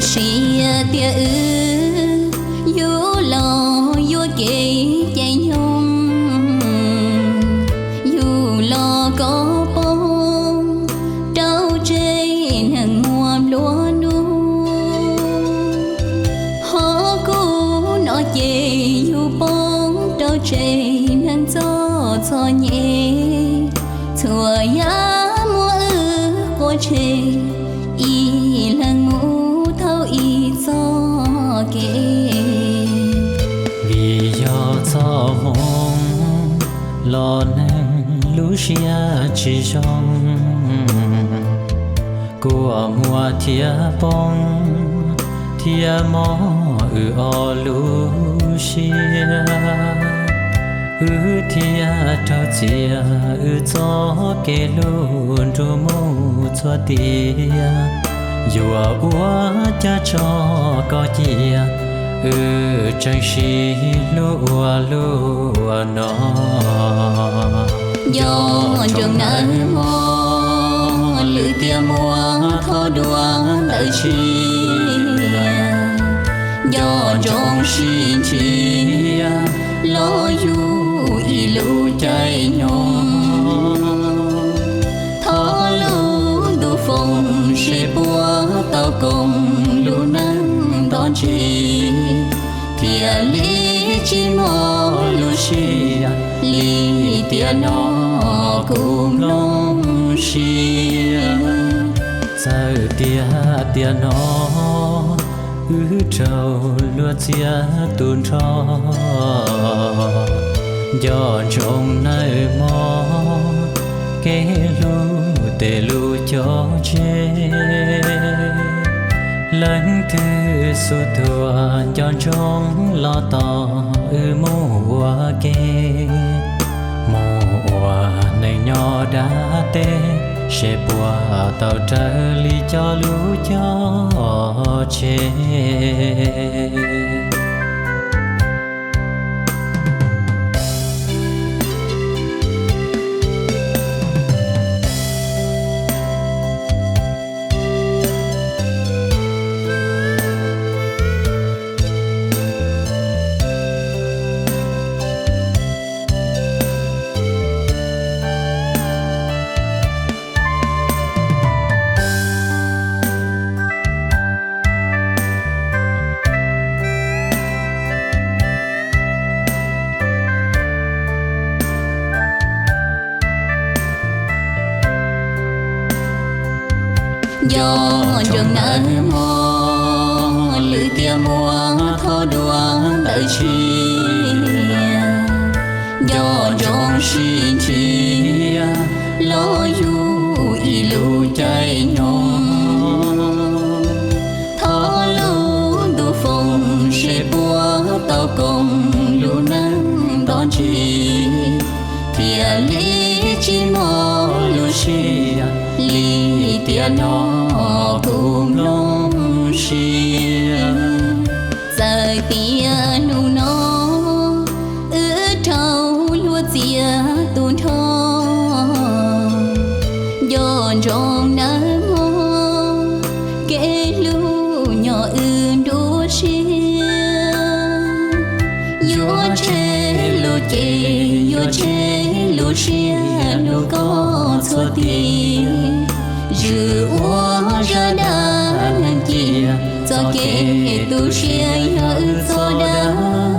Sim tias wb yug los yuav kev caij nyoog, yug los koj poob rau tseg neeg muaj nplua nuj. Ho kuv no ces yug poob rau tseg neeg txom txom nyem. Txhua yam muab wb quav tseg, ib leeg mus thauj ib txoj kev. Vim yog txoj hmoo los neeg lub siab tsis zoo, kua muag thiab poob thiab mob wb ob lub siab. Wb thiaj raug txias wb txoj kev hlub nrug mus txhua tiam. Yuav ua cas tso koj cia, wb tseem sib hlub ua luaj no. Nco ntsoov nawb mog, lwm tiam muaj thov dua ntawm tshiab. Nco ntsoov sib nrhiav los yug ib lub caij nyoog. Thov lub ntuj foom seb puas tau koom lub neej nto ntsis, thiaj li tsis mob lub siab li tiam no kuv mloog siab. Txawm tias tiam no wb raug luag txiav tu nrho, nco ntsoov nawb mog, kev hlub tej lub cog tseg. Leej twg xub thuam nco ntsoov los tos wb mus ua ke, mus ua neej nyob dab teb, seb puas tau raws li cov lus cog tseg. Nco ntsoov nawb mog, lwm tiam muaj thov dua ntawm tshiab. Nco ntsoov sib nrhiav los yug ib lub caij nyoog. Thov lub ntuj foom seb puas tau koom lub neej nto ntsis, thiaj li tsis mob lub siab li tiam no kuv mloog siab. Txawm tias hnub no wb raug luag txiav tu nrho, nco ntsoov nawb mog, kev hlub nyob wb nruab siab. Yuav tseg lub cev, yuav tseg lub siab hlub koj txhua tiam. Zwm ua zaj dab neeg cia, txoj kev tu siab yog wb txoj dab